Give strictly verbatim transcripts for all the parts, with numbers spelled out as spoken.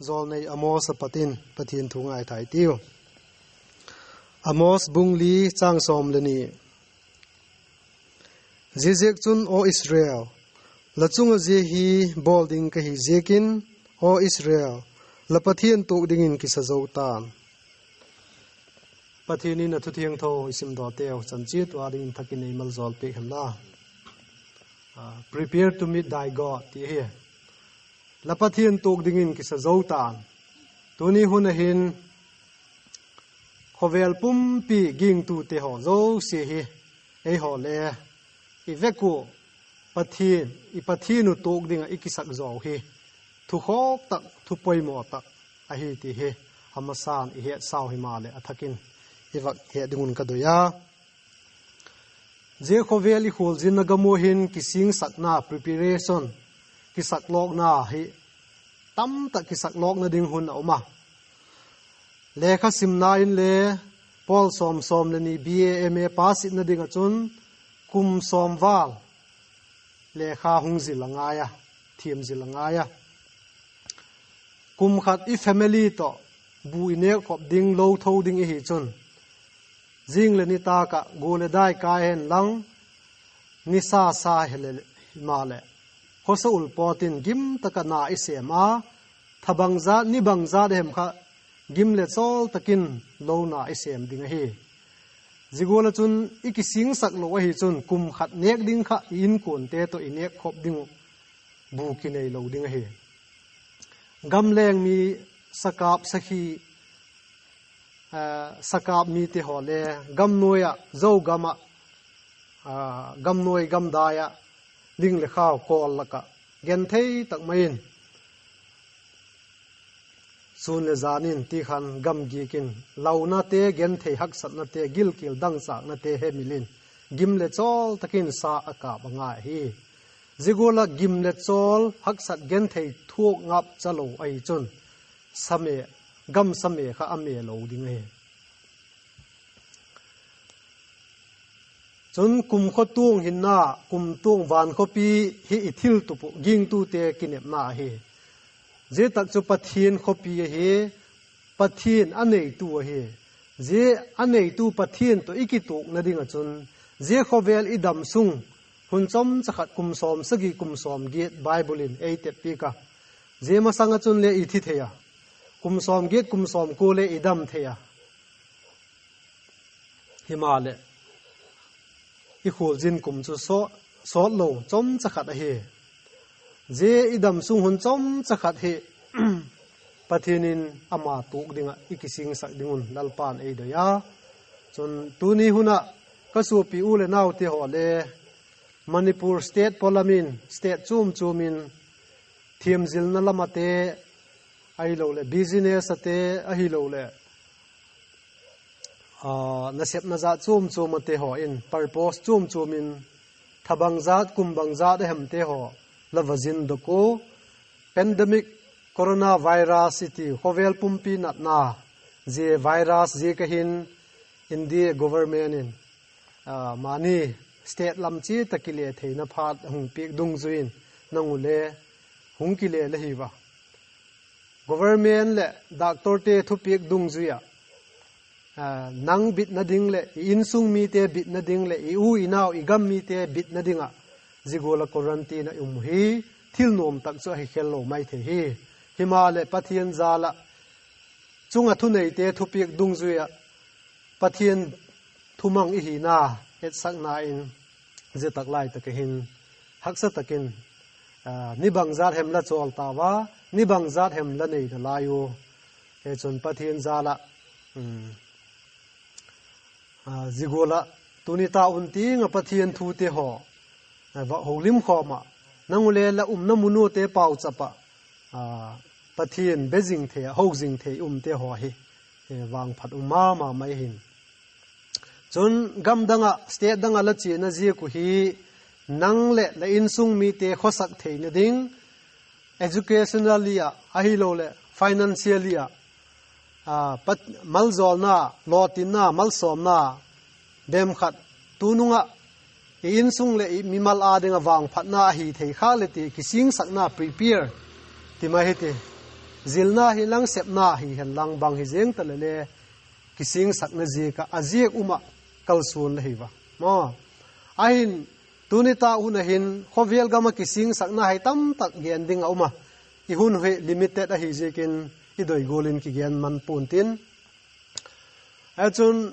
Jawlnei Amos a pat in Pathian thu ngaithai tiu. Amos bung li chang sawm le ni. Ziaziakchun, aw Israel, la chung ah zia hi bawl ding ka hi ziakin, aw Israel, la Pathian tuak dingin kisa zo ta'n. Pathian in a thu thiangtho i simdawteu chan chiat ua dingin thak in ei maljawl piak hen la. Ah, prepare to meet thy God ti hi. La Pathian tuak dingin kisa zo ta'n. Tuni hun ah hin khawvel pumpi gingtute haw zosia hi, eihaw le i vek ua Pathian, i Pathian uh tuak ding ah i kisak zaw hi thukhawk tak, thupoimaw tak ahi ti hi a masa'n i hetsau himaleh a thak in i vak het ding un ka doi a. Zia khawvel i khualzinna gam ua hin kisingsakna, preparation, kisaklawkna hi tamtak kisaklawkna ding hun a um a. Lekha simna inle pawl sawm, sawm le ni B A, M A pass itna ding ah chun kum sawm val lekha hung zil a ngai a, thiam zil a ngai a. Kum khat i family tawh bu i nêkkhop ding, lo tho ding i hi chun, zing leh nitâk ah gua leh dai kai hen lang, nisa sa hile himaleh, khawsa ul pawt in gim tak ah na i sêm a, tha bangzat, ni bangzat hem kha gim leh chawl tak in lo na i sêm ding ahi. Zia gual ah chun i kisingsak lo ahi chun kum khat nêk ding kha i inkuante tawh i nêkkhop ding uh bu kinei lo ding ahi. Gamleng mi, sakâp sakhi, sakâp mite haw le gamnuai ah, Zogam ah, gamnuai gamdai ah, ding le khau kawl lak ah genthei tak mai in sûn leh jan in ti khan gamgik in launate, genthei haksatnate, gilkial dangchâknate hemil in gim leh chawl tak in sa a kâp a ngai ahi. Zia gual ah gim leh chawl, haksat genthei thuak ngap cha lo ahi chun, gam sa me kha a me lo ding ahi. Chun kumtuang hinna, kumtuang van khawpi hi i thiltup uh gingtute kinepna ahi. Zia tak chu Pathian khawpi ahi, Pathian a neitu ahi. Zia a neitu Pathian tawh i kituakna ding ah chun, zia khawvel i dam sung hun chawmcha khat, kum sawmsagi, kum sawmgiat Bible in ei tep piak a. Zia masang ah chun le i thi thei a, kum sawmgiat, kum sawmkua le i dam thei a. Himaleh, i khualzin kum chu sawt lo chawmcha khat ahi. Zia i dam sung hun chawmcha khat hi Pathian in ama tuak ding ah i kisingsak ding un Lalpa'n ei doi a. Chun tuni hun ah ka suapi u leh naute haw le Manipur state pawlam in, state chuam chuam in, thiamzilna lam ate, ahiloleh business ate, ahiloleh nasepna jat chuam chuam ate haw in, purpose chuam chuam in, tha bangzat, kum bangzat a hemte haw la va zindok u. Pandemic, coronavirus i ti, khawvel pumpi natna, zia virus ziak a hin India government in mani state lam chiat ah kile theina phat a hung piak dungzui in, nang u le hung kile la hi ua. Government leh doctorte thupiak dungzui ah, nang bitna ding leh i insung mite bitna ding leh i u i nau, i gam mite bitna ding ah zia gual ah quarantine ah i um hi thil nuam tak chu ahi khel lo mai thei hi. Himaleh Pathian jal ah, chung ah thuneite thupiak dungzui ah, Pathian thumang i hina etsakna in, zia tak lai tak ah hin haksa tak in ni bangzat hem la chawl tau a, ni bangzat hem la nei nalai u. Chun Pathian jal ah zia gual ah tuni ta un tiang ah Pathian thute haw va holimkhawm ah, nang u le la umna mun ute pauchap ah Pathian be zing thei ah, ho zing thei umte haw hi vangphat um ma ma mai hin. Chun gam dang ah, state dang ah la chiana ziak uh hi, nang leh la insung mite khawsak theina ding, educationally ah, ahiloleh financially ah, maljawlna, lawtinna, malsawmna, bem khat, tunung ah i insung leh i mimal â ding ah vangphatna ahi thei khâk leh ti kisingsakna, prepare ti mai hi ti. Zilna hi lang sepna hi hen lang bang hi ziang ta le le, kisingsakna ziak ah, a ziak um ah kalsuan la hi va. Aw. Ahin, tuni ta hun a hin khawvel gam ah kisingsakna hi tamtak gen ding a um a, i hun hi limited ahi ziakin i doi gual in kigen man pua'n tin. Achun,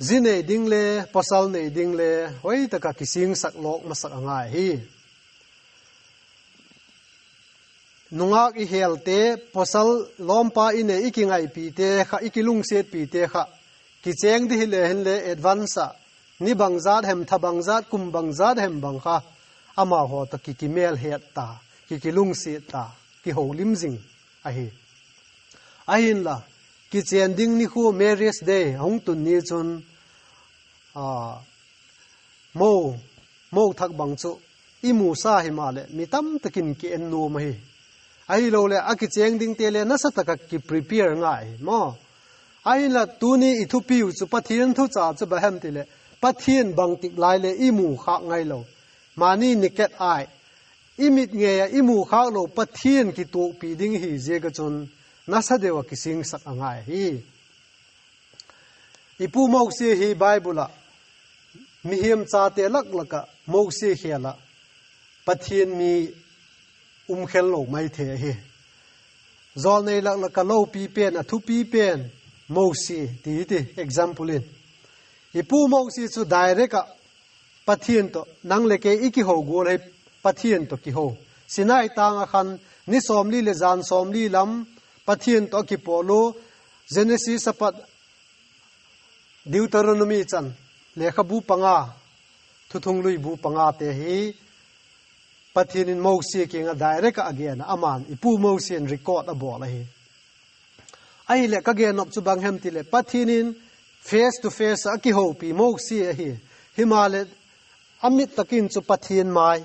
zi nei ding le, pawsal nei ding le, hoi tak ah kisingsak lawk masak a ngai hi. Nungak i helte, pawsal lawmpa i nei i kingaipite kha, i kilungsiatpite kha, kichêng di hile hinle advance ah, ni bangzat hem, tha bangzat, kum bangzat hem bang kha, amau haw tawh ki, kimêl het ta, ki, kilungsiat ta, kiholim zing ahi. Ahinla, kichên ding nikhua marriage day a hung tun ni chun, a, mo, mo thak bang chu i musa himaleh mi tamtak in ki en nuam ahi. Ahiloleh a kichêng dingte le nasa tak ah ki prepare ngai hi maw. Ahinla tuni i thupiu chu Pathian thucha chu bang hem tileh, Pathian bangtik lai le i mu khâk ngailo. Mani naked eye, i mit ngei ah i mu khâk lo Pathian kituakpi ding hi ziak ah chun nasa deu ah kisingsak a ngai hi. I pu Mosi hi Bible ah mihing chate lak lak ah Mosi khêl ah Pathian mi um khel lo mai thei ahi. Jawlnei lak lak ah lopi pen, a thupi pen, Mosi ti ti example in. I pu Mosi chu direct ah Pathian tawh, nang le kei i kiho gual hi Pathian tawh kiho. Sinai tâng ah khan ni sawmli leh jan sawmli lam Pathian tawh a kipawl u, Genesis a pat Deuteronomy chan, lekhabu panga, Thuthunglui bu pangate hi Pathian in Mosi kiang ah direct ah a gen a, ama'n i pu Mosi in record a bawl ahi. Ahileh ka gen nop chu bang hem tileh, Pathian in face to face ah a kihopi Mosi ahi. Himaleh, a mit tak in chu Pathian mai,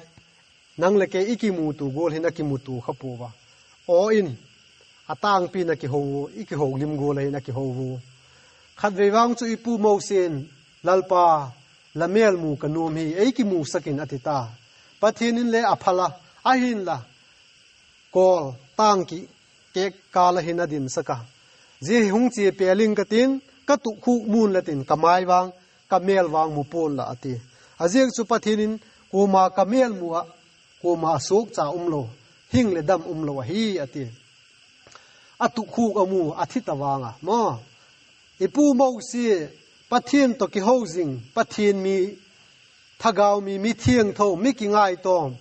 nang leh kei i kimutua gual hin a kimutua kha pua a. Aw in, a tângpi in a kiho, i kiholim gual ahin a kiho u. Khatvei vang chu i pu Mosi in, Lalpa, la mêl mu ka nuam hi, ei kimusak in, a ti ta. Pathian in le a phal a, ahinla, kawl tâng ki, kêk kâl ah hin a dinsak a. Zia hi hung chia pêl ing ka tin, ka tukkhuk mun la tin ka mai vang, ka mêl vang mu pua'n la, a ti. A ziak chu Pathian in, kuama ka mêl mu ah, kuama suakcha umlo, hing leh dam umlo ahi, a ti. A tukkhuk a mu, a thi ta vang a maw. I pu Mosi, Pathian tawh kiho zing, Pathian mi, thagau mi, mithiangtho, mi kingaitawm.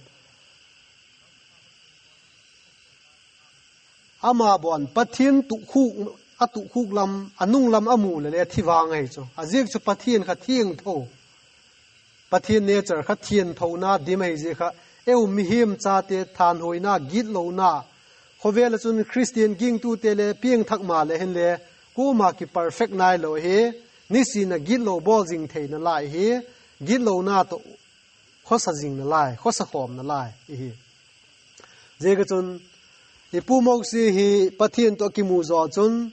Ama bawn Pathian tukkhuk, a tukkhuk lam, a nung lam a mu leh le thi vang ahi chu. A ziak chu Pathian kha thiangtho. Pathian nature kha thiangthona dim ahi ziak kha, eu mihing chate thanhuaina, gitlona, khawvel ah chun Khristian gingtute le piangthak maleh hinle, kuama ki perfect nailo hi, nisin a gitlo bawl zing theina lai hi, gitlona tawh khawsa zingna lai, khawsa khawmna lai ihi. Ziak ah chun, i pu Mosi hi Pathian tawh a kimu zaw chun,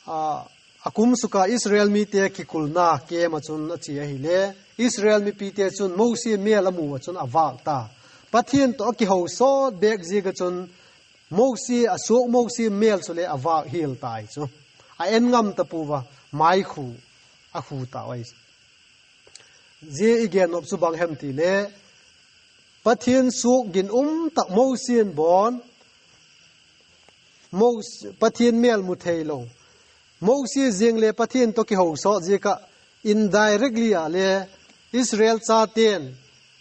a, a kum suk a Israel mite kikulna kem ah chun a chia ahile, Israel mipite chun Mosi mêl a mu ah chun a vâk ta. Pathian tawh a kiho sawt bêk ziak ah chun, Mosi, a suak Mosi mêl chule a vâk hial tai chu. A en ngam ta pua a, mai khu, a khu tau ahi. Zia i gen nop chu bang hem tile, Pathian suak ginum tak Mosi in bawn, Mos-, Pathian mêl mu theilo. Mosi ziang le Pathian tawh kiho sawt ziak ah indirectly a le Israel chate'n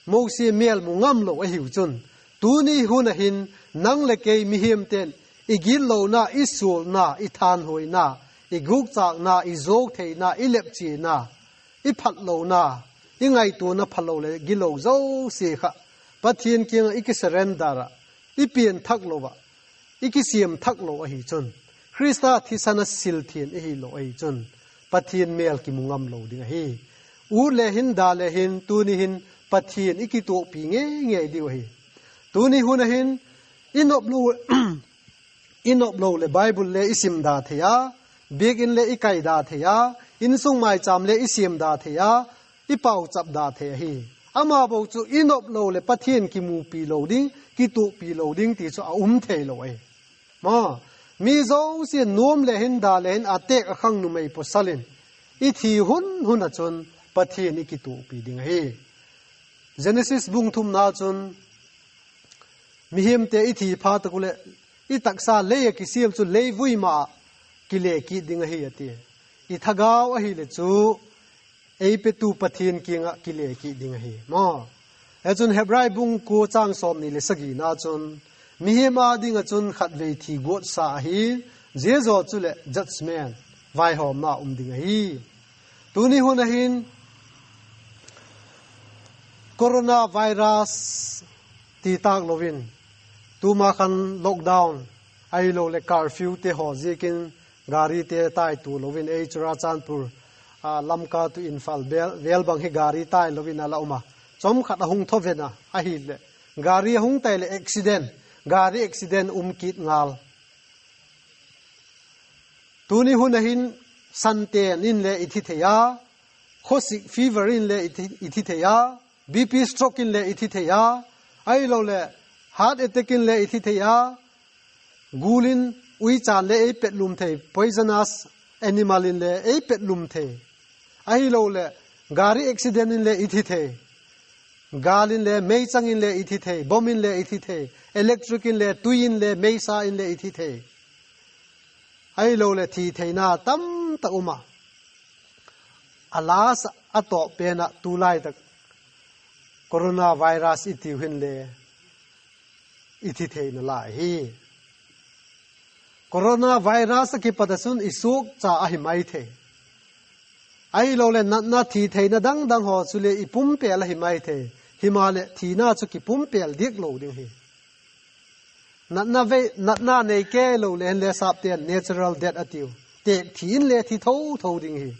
Mosi mêl mu ngamlo ahiu chun, tuni hun ah hin nang leh kei mihingte'n i gitlona, i sualna, i thanhuaina, i gukchâkna, i zuautheina, i lepchiana, i phatlona, i ngaituana phalo leh gilo zosia kha Pathian kiang ah i kisurrender ah, i pian thak lo ah, i kisiam thak lo ahi chun, Khrista thisan a sil thiang i hilo ahi chun, Pathian mêl kimu ngamlo ding ahi. Ut le hin, da le hin, tuni hin Pathian i kituakpi ngei ngei diu ahi. Tuni hun ah hin, i noplo, i noplo leh Bible le i sim da thei a, biakin le i kai da thei a, insung maichâm le i siam da thei a, i pauchap da thei ahi. Ama bo chu i noplo leh Pathian kimupi lo ding, kituakpi lo ding ti chu a um theilo ahi. Maw, mi zosia'n nuam le hin da le hin a têk a khang numei pawsal in i thi hun hun ah chun Pathian i kituakpi ding ahi. Genesis bung thumna chun mihingte i thi phat tak uh leh i taksa lei ah kisiam chu leivui ma ah kile kit ding ahi a ti. I thagau ahileh chu ei petu Pathian kiang ah kile kit ding ahi maw. Hichun Hebrai bung kua châng sawmni leh sagina chun mihing â ding ah chun khatvei thi guatsa ahi, zia zaw chuleh judgment, vaihawmna um ding ahi. Tuni hun ah hin coronavirus ti tâk lo in, tuma khan lockdown ahiloleh curfewte haw ziakin garite tai tua lo in, ei Churachandpur, Lamka to Imphal vêl bang hi gari tai lo in a la um a, chawmkhat a hung thaw ven a ahileh, gari a hung tai leh accident, gari accident um kit ngal. Tuni hun ah hin santen inle i thi thei a, khawsik fever inle i thi thei a, BP stroke inle i thi thei a, ahiloleh heart attack inle i thi thei a, gul in uichân le ei petlum thei, poisonous animal inle ei petlum thei, ahiloleh gari accident inle i thi thei, gâl inle, meichang inle i thi thei, bomb inle i thi thei, electric inle, tui inle, meisa inle i thi thei, ahiloleh thi theina tamtak um a, a last ah a tawp pen ah tulai tak coronavirus i tiu hinle i thi theina lai hi. Coronavirus ah kipat ah chun i suakcha ahi mai thei, ahiloleh natna thi theina dang dang haw chule i pumpêl ahi mai thei. Himaleh thina chu kipumpêl diak lo ding hi. Natna nei kei lo le hinle sapte'n natural death a tiu, têk thi inle thi tho tho ding hi.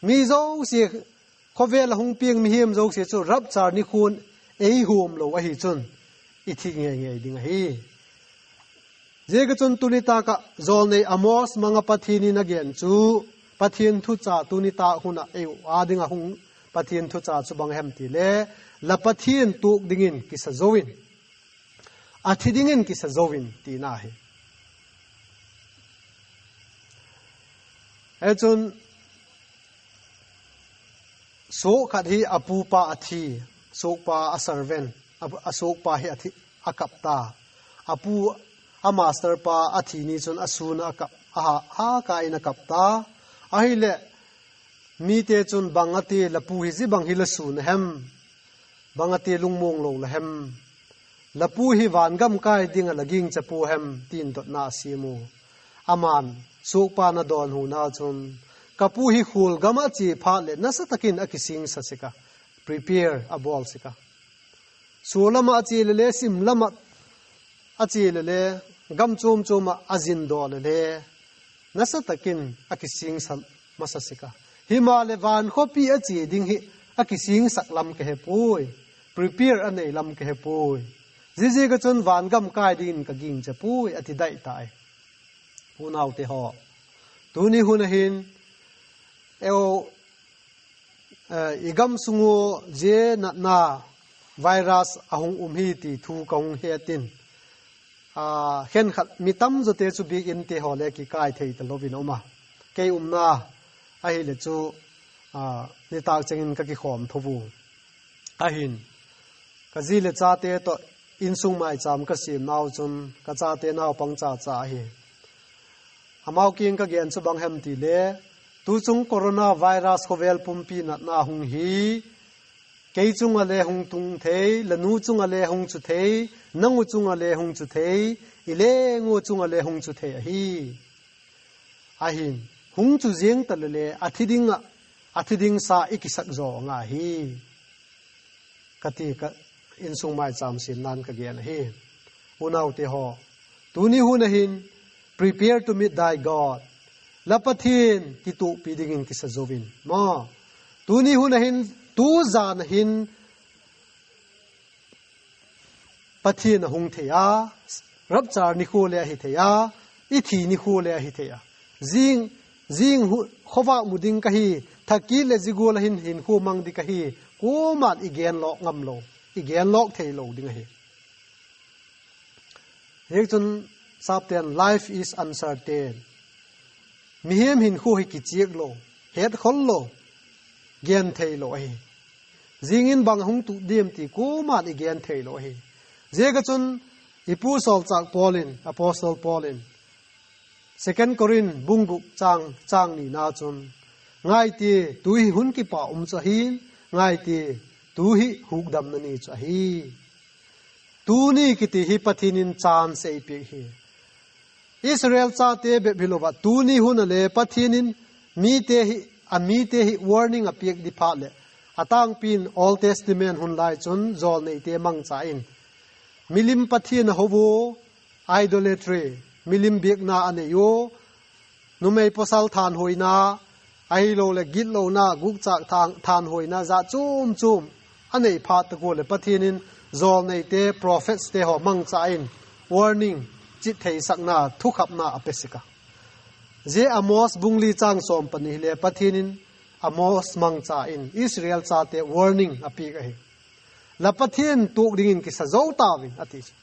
Mi zosia, khawvel ah hung piang mihing zosia chu rapture nikhua'n ei huam lo ahi chun i thi ngei ngei ding ahi. Ziaziakchun tunitâk ah jawlnei Amos mang ah Pathian in a gen chu, Pathian thucha tunitâk hun ah ei â ding ah hung, Pathian thucha chu bang hem ti le, la Pathian tuak dingin kisa zo in, a thi dingin kisa zo in tina hi. Hichun suak khat hi a pupa a thi, suakpa a servant, a suakpa hi a kap ta. A pu, a master pa a thi ni chun a sûn ah a kap, a hâk in a kap ta. Ahileh mite chun, bang a ti la pu hi zia bang hi la sûn a hem? Bang a ti lungmuang lo la hem? La pu hi vangam kai ding ah la gingcha pua hem? ti'n dotna a siam u. Ama'n, suakpa'n a dawnhuna chun, ka pu hi khual gam ah chia phat leh nasa tak in a kisingsa sek a, prepare a bawl sek a. Sualam ah a chia lele, simlam ah a chia lele, gam chuam chuam ah a zin daw lele, nasa tak in a kisingsa masa sek a. Himaleh vankhawpi a chia ding hi a kisingsak lam ka he puai, prepare a nei lam ka he puai. Ziaziak ah chun vangam kai dingin ka gingcha puai, a ti daih tai. Unaute haw, tuni hun ah hin, eu, i gam sung ua zia natna virus a hung um hi ti thu ka hung het in, khenkhat mi tam zawte chu biak inte haw le kikai thei talo in a um a. Kei umna ahileh chu, nitâk cheng in ka kikhawm tho u. Ahin, ka zi leh chate tawh insung maichâm ka siamnau chun ka chate naupang cha cha ahi. Amau kiang ka gen chu bang hem ti le, tuchung coronavirus khawvel pumpi natna hung hi, kei chung ah le hung tung thei, la nu chung ah le hung chu thei, nang u chung ah le hung chu thei, i leng ua chung ah le hung chu thei ahi. Ahin, hung chu ziang ta lele, a thi ding ah, a thi ding sa i kisak zaw ngai hi, ka ti ka insung maichâm siamna'n ka gen ahi. Unaute haw, tuni hun ah hin, prepare to meet thy God. La Pathian kituakpi dingin kisa zo in maw. Tuni hun ah hin, tu zan ah hin, Pathian a hung thei a, rapture nikhua le ahi thei a, i thi nikhua le ahi thei a. Zing, zing khawvâk mu ding ka hi, thakit leh zia gual ah hin hinkhua mang ding ka hi, kuama'n i genlawk ngam lo, i genlawk theilo ding ahi. Hichun sapte'n life is uncertain. Mihing hinkhua hi kichiak lo, hetkhol lo, genthei lo ahi. Zing in bang hung tut diam ti kuama'n i genthei lo ahi. Ziak a chun i pu sawlchâk Paul in, Apostle Paul in, Second Corinth bung guk châng, châng nina chun, Ngai tia, tu hi hun kipak um chu ahi'n, ngai tia, tu hi hukdamna ni chu ahi. Tuni kiti hi Pathian in chance ei piak hi. Israel chate bep hilo ah tuni hun a le Pathian in mite hi, a mite hi warning a piak di phat leh, a tângpi'n Old Testament hun lai chun jawlneite mangcha in milim pathian a ho ua, idolatry, milim biakna a nei ua, numei pawsal thanhuaina, ahiloleh gitlona, gukchâk than, thanhuaina, jat chuam chuam a nei phat tak ua leh Pathian in jawlneite, prophets te haw mangcha in warning, chit theisakna, thukhapna a pe sek a. Zia Amos bung li châng sawm pani hile Pathian in Amos mangcha in Israel chate warning a piak ahi. La Pathian tuak dingin kisa zo tau in a ti chu.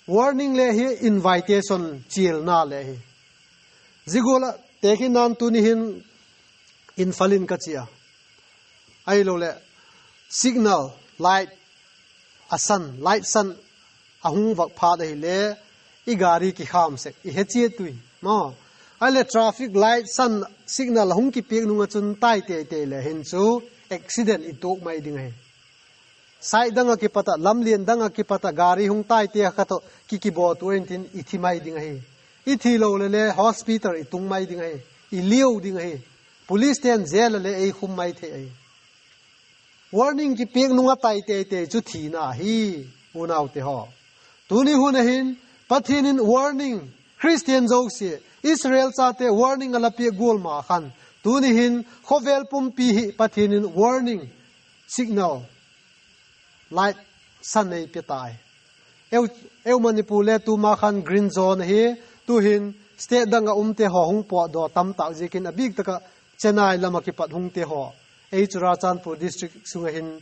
Warning le hi, invitation chialna le hi. Zia gual ah tekhinna'n tuni hin Imphal in ka chia, ahiloleh signal light, a san, light san a hung vak phat ahile, i gari kikham sek, i he chiat ui maw. Ahileh traffic light san, signal a hung kipiak nung ah chun tai tei tei le hin chu accident i tuak mai ding ahi. Side dang ah kipat ah, lamlian dang ah kipat ah gari hung tai tei kha tawh ki, kibawl tu intin i thi mai ding ahi. I thi lo leh le hospital i tung mai ding ahi. I liau ding ahi. Police te'n jail ah le ei khum mai thei ahi. Warning kipiak nung ah tai tei tei chu thina ahi, unaute haw. Tuni hun ah hin Pathian in warning, Christian zosia, Israel chate warning a la piak gual ma khan, tuni hin khawvel pumpi hi Pathian in warning signal, light san ei pe tai. Eu, eu Manipur le tuma khan green zone ahi, tu'hin state dang ah umte haw hung pawtdaw tamtak ziakin a bîk tak ah Chennai lam ah kipat hungte haw, ei Churachandpur district sung ah hin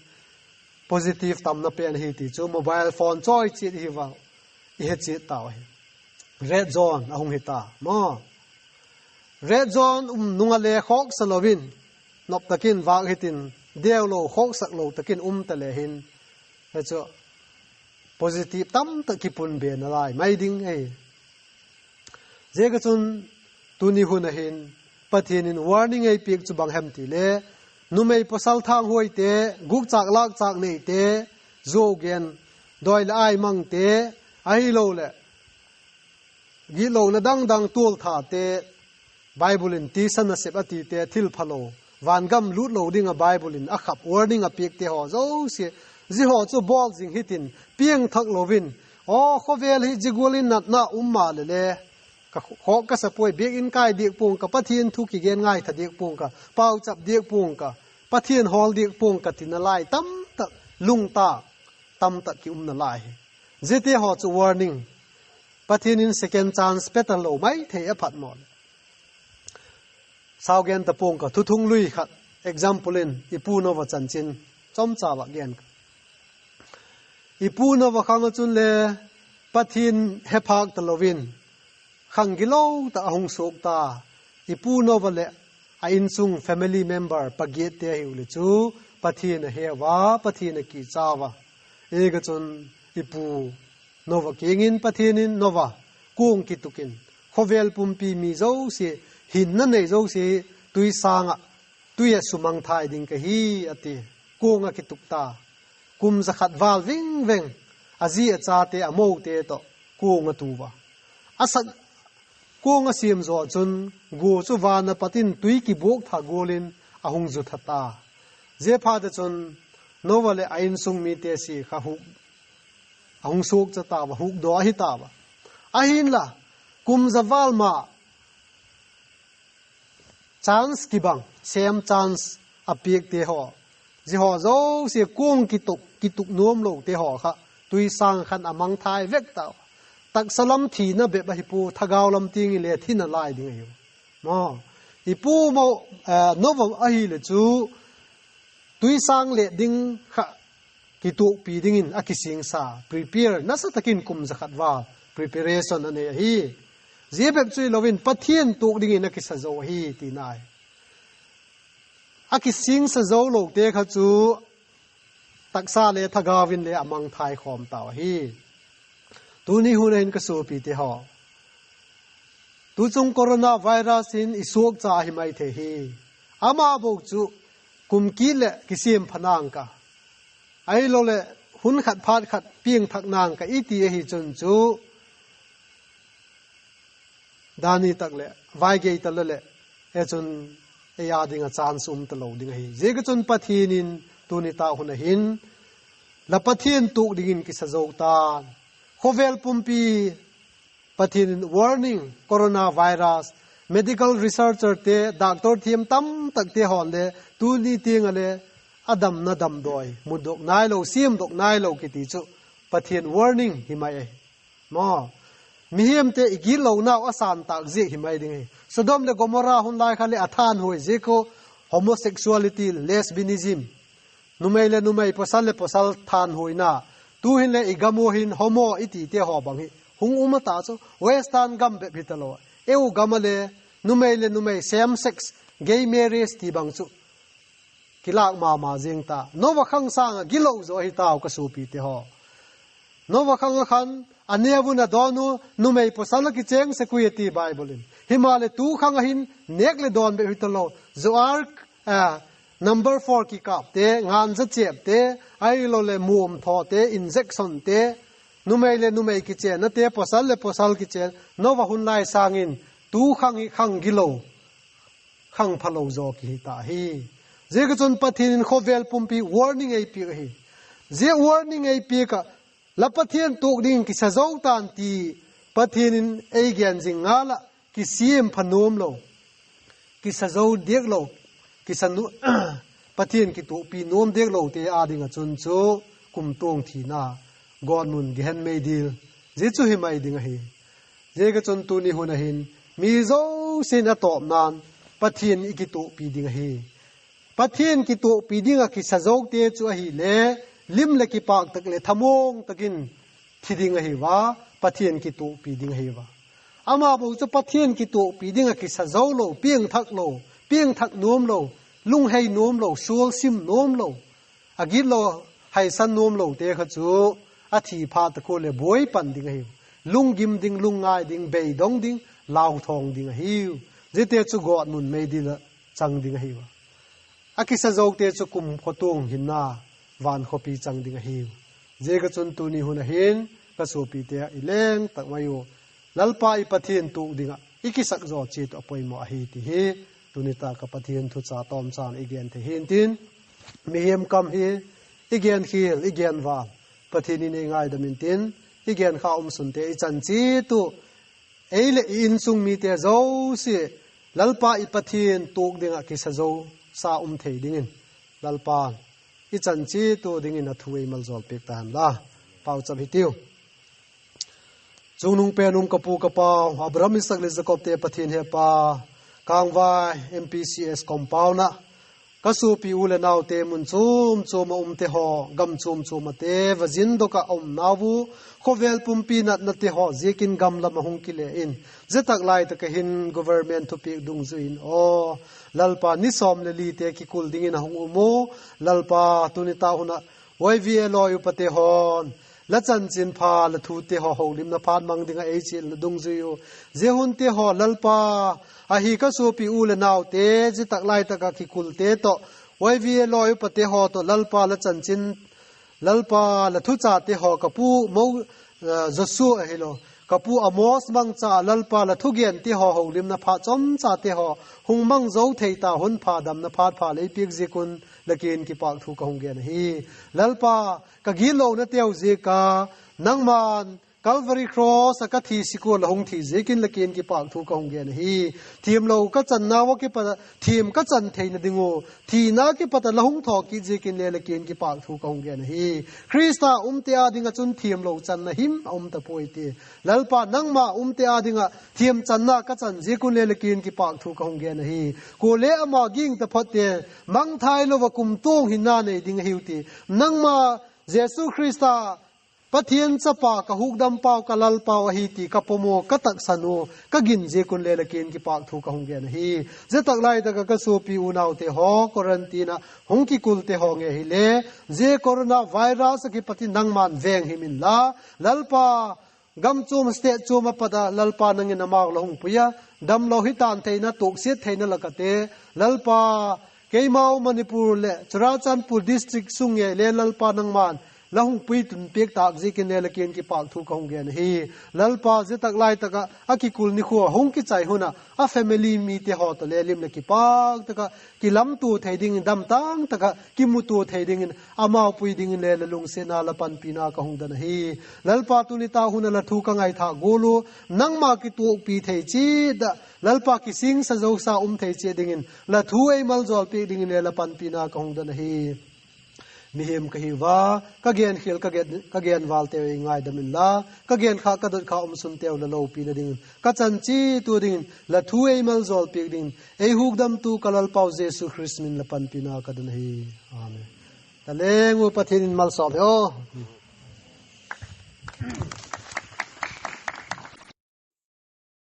positive tamna pen ahi ti chu mobile phone chawi chiat hi va i he chiat tau ahi. Red zone a hung hi ta maw. Red zone um nung ah le khawksa lo in, nop tak in vâk hitin, deu lo, khawksak lo tak in um ta le hin, he chu positive tamtak kipunbe nalai mai ding ahi. Ziak ah chun tuni hun ah hin Pathian in warning ei piak chu bang hem ti le, numei pawsal thanghuaite, gukchâk lâkchâk neite, zuau gen, dawi leh ai mangte, ahiloleh gitlona dang dang tualthate, Bible in tisa nasep a tite, thilphalo, vangam lût lo ding ah Bible in a khap warning a piakte haw zosia, zia haw chu bawl zing hitin, piangthak lo in, aw khawvel hi zia gual in natna um maleh le, ka khawk ka sa puai, biak in kai diak pua'ng ka, Pathian thu kigen ngaitha diak pua'ng ka, pauchap diak pua'ng ka, Pathian hawl diak pua'ng ka ti nalai tamtak, lungtâk tamtak ki um nalai hi. Ziate haw chu warning, Pathian in second chance pe talo mai thei a phat maw leh. Sau gen ta pua'ng ka, thuthung lui khat, example in i pu Noah chanchin chomcha va gen ka. I pu Noah khang ah chun le Pathian he phâk talo in, khang gilo tak a hung suak ta. I pu Noah leh a insung family member pagiatte ahiu le chu Pathian a heu a, Pathian a kichau a. Ziak ah chun i pu Noah kiang in Pathian in, Noah, kuang kituk in, khawvel pumpi mi zosia, hinna nei zosia, tui sâng ah, tui ah sumangthai ding ka hi, a ti. Kuang a kituk ta. Kum za khat vâl ving veng, a zi a chate a mote tawh kuang a tu a. A sak, kuang a siam zaw chun, gua chu van a pat in tui kibuak tha gual in a hung zu tha ta. Ziaphat ah chun Noah leh a insung mite si kha huk, a hung suakcha tau a, hukdaw ahi tau a. Ahinla, kum za vâl ma chance kibang, same chance a piakte haw, zia haw zosia kuang kituk, kituk nuam lote haw kha tui sâng khan a mangthai vek tau. Taksa lam thina bep ahi pua, thagau lam tiang in le thi nalai ding ahiu. I pu Noah ahile chu tui sâng let ding kha kituakpi dingin a kisingsa, prepare nasa tak in kum za khat vâl preparation a nei ahi. Zia bep chu hilo in Pathian tuak dingin a kisa zo ahi tina ahi. A kisingsa zo lote kha chu taksa le thagau in le a mangthai khawm tau ahi. Tuni hun a hin ka suapite haw, tuchung coronavirus in i suakcha ahi mai thei hi. Ama bawk chu kum kit leh kisiam pha nang ka, ahiloleh hun khat phat khat piangthak nang ka i ti ahi chun chu, dani tak leh vai gei ta leh, e chun ei â ding ah chance um talo ding ahi. Ziak a chun Pathian in tuni tak hun a hin, la Pathian tuak dingin kisa zo tan. Khawvel pumpi Pathian in warning, coronavirus, medical researcherte, doctor thiam tamtakte haw'n le tuni tiang ah le a damna damdawi mudok nailo, siamdok nailo kiti chu Pathian warning hi mai ahi. Maw, mihingte i gitlonau a sâng tâk ziak hi mai ding ahi. Sodom leh Gomorra hun lai kha leh a thanhuai ziak uh, homosexuality, lesbianism, numei leh numei, pawsal leh pawsal thanhuaina. Tu'hin le i gam ua hin homo i tite haw bang hi hung um a ta chu, Western gam bep hi talo, eu gam ah le numei leh numei, same sex, gay marriage ti bang chu kilâk ma ma zing ta. Noah khang sâng ah gilo zaw ahi tau ka suapite haw. Noah khang ah khan a neu un a dawn u, numei pawsal a kichêng sek ui a ti Bible in. Himaleh tu khang ah hin nêk leh dawn bep hi talo, Zoar number four kikâpte, nganja chêpte, ahiloleh muam thawte, injectionte, numei leh numei kichênnate, pawsal leh pawsal kichên, Noah hun lai sâng in tu khang hi khang gilo, khang phalo zaw kihi ta hi. Ziak a chun Pathian in khawvel pumpi warning ei piak ahi. Zia warning ei piak ah, la Pathian tuak dingin kisa zo tan ti Pathian in ei gen zing ngal ah, kisiam pha nuam lo, kisa zo diak lo, kisa nu-, Pathian kituakpi nuam diak lote â ding ah chun chu kumtuang thina, gawtmun gehen meidil, zia chu hi mai ding ahi. Ziak a chun tuni hun a hin mi zosia'n a tawpna'n Pathian i kituakpi ding ahi. Pathian kituakpi ding ah kisa zote chu ahile, lim leh kipâk tak leh thamuang tak in thi ding ahiu a, Pathian kituakpi ding ahiu a. Ama bawk chu Pathian kituakpi ding ah kisa zo lo, piangthak lo, piangthak nuam lo, lunghei nuam lo, sual sim nuam lo, a gitlo haisan nuam lote kha chu a thi phat tak ua leh buai pan ding ahiu. Lunggim ding, lungngai ding, beidong ding, lauthawng ding ahiu. Ziate chu gawtmun meidil ah chang ding ahiu a. A kisa zote chu kumtuang hinna, vankhawpi chang ding ahiu. Ziak a chun tuni hun a hin ka suapite i leng tak mai u, Lalpa i Pathian tuak ding ah i kisak zaw chiat uh a poimaw ahi ti hi tuni tak ah Pathian thucha tawmcha'n i gen thei hi'ntin, mihem kam hi i gen khial, i gen val, Pathian in ei ngaidam intin, i gen kha um sunte i chan chiat uh, ei leh i insung mite zosia Lalpa i Pathian tuak ding ah kisa zosa um thei dingin Lalpa'n i chan chiat uh dingin a thu ei maljawl piak ta hen la. Pauchap hitiu. Chungnung pen um ka pu ka pau, Abraham, Isak leh Jakobte Pathian, Hepa, Kangvai M P C S compound ah ka suapi u leh naute mun chuam chuam ah umte haw, gam chuam chuam ahte va zindok ah a umnau u, khawvel pumpi natnate haw ziakin gam lam ah hung kile in, zia tak lai tak ah hin government thupiak dungzui in aw, Lalpa, ni sawm leh lite kikul dingin a hung um u, Lalpa, tuni tak hun ah Y V A lawi upate haw'n la chanchinpha, la thute haw holimna phat mang ding ah ei chialna dungzui u. Zia hunte haw Lalpa, ahi ka suapi u leh naute, zia tak lai tak ah kikulte tawh, Y V A lawi upate haw tawh Lalpa, la chanchin, Lalpa, la thuchate haw ka pu Mo-, Joshua ahilo, ka pu Amos mangcha, Lalpa, la thugente haw holimna phat chomchate haw hung mang zo thei ta, hun pha damna phat pha lei piak ziak un la kiang in kipâkthu ka hung gen ahi. Lalpa, ka gitlonateu ziak a, nangma'n Calvary Cross ah ka thi sik ua la hung thi ziakin la kiang in kipâkthu ka hung gen ahi. Thiamlo ka channau ah kipat a thiam ka chan theina ding uh, thina kipat a la hung thaw kit ziakin le la kiang in kipâkthu ka hung gen ahi. Khrista umte â ding ah chun thiamlo channa him a um ta puai ti. Lalpa, nangma umte â ding ah thiam channa ka chan ziak un le la kiang in kipâkthu ka hung gen ahi. Kuale ama ging taphotte mangthai lo ah kumtuang hinna nei ding ahiu ti. Nangma Jesu Khrista Pathian chapa ka hukdam pau ka Lalpau ahi ti ka pom ua ka taksan ua ka gin ziak un le la kiang in kipâk thu ka hung gen ahi. Zia tak lai tak ah ka suapi unaute haw quarantine ah hung kikulte haw ngei hile, zia corona virus ah kipat in nangma'n veng him inla, Lalpa, gam chuam state chuam ah pat ah Lalpa nang in amau la hung pui a, damlo hita'n theina, tuaksiat theina lak ah te, Lalpa, keimau Manipur leh Churachandpur district sung ngei le Lalpa nangma'n la hung pui tun piak tâk ziakin le la kiang in kipâk thu ka hung gen ahi. Lalpa, zia tak lai tak ah a kikul nikhua hung kichai hun ah a family mite haw tawh le lim leh kipâk tak ah kilamtua thei dingin, damtâng tak ah kimutua thei dingin amau pui dingin le la lungsiatna la panpina ka hung don ahi. Lalpa, tuni tâk hun ah la thu ka ngaithâk gual ua, nangma kituakpi thei chiat ah, Lalpa, kisingsa zosa um thei chiat dingin la thu ei maljawl piak dingin le la panpina ka hung don ahi. Mihing ka hiu a, ka genkhial, ka gen, ka gen valteu ei ngaidam inla, ka genkhâk ka dotkhâk um sunteu la lopina dingin, ka chan chiat ua dingin la thu ei maljawl piak dingin ei hukdamtu ka Lalpau Jesu Khrist min in la panpina ka don ahi. Amen. Ta leng u, Pathian in malsawm hen aw.